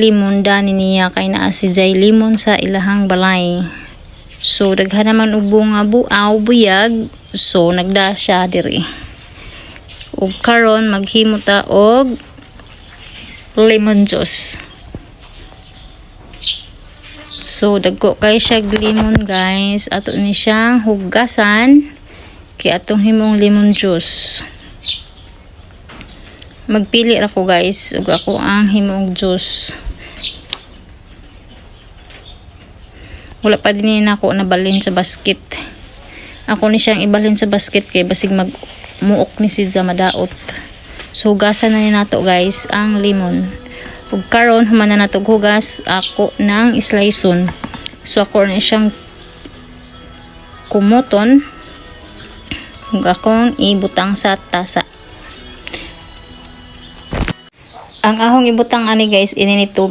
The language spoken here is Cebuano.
Limon dani niya kay naa si Jay limon sa ilahang balay. So daghan naman og bunga buaw buyag, so nagda siya diri. Ug karon maghimo ta og lemon juice. So dagko kay siya lemon, guys. Ato ni siyang hugasan kay atong himong lemon juice. Magpili ra ko, guys, ug ako ang himong juice. Wala pa din nako nabalhin sa basket. Ako ni siyang ibalhin sa basket kay basig mag muok ni siya, madaot. So hugasan na ni nato, guys, ang lemon. Ug karon human na nato hugas, ako nang sliceon. So ako na siyang kumuton ug akong ibutang sa tasa. Ang ahong ibutang ani, guys, ini ni tubig.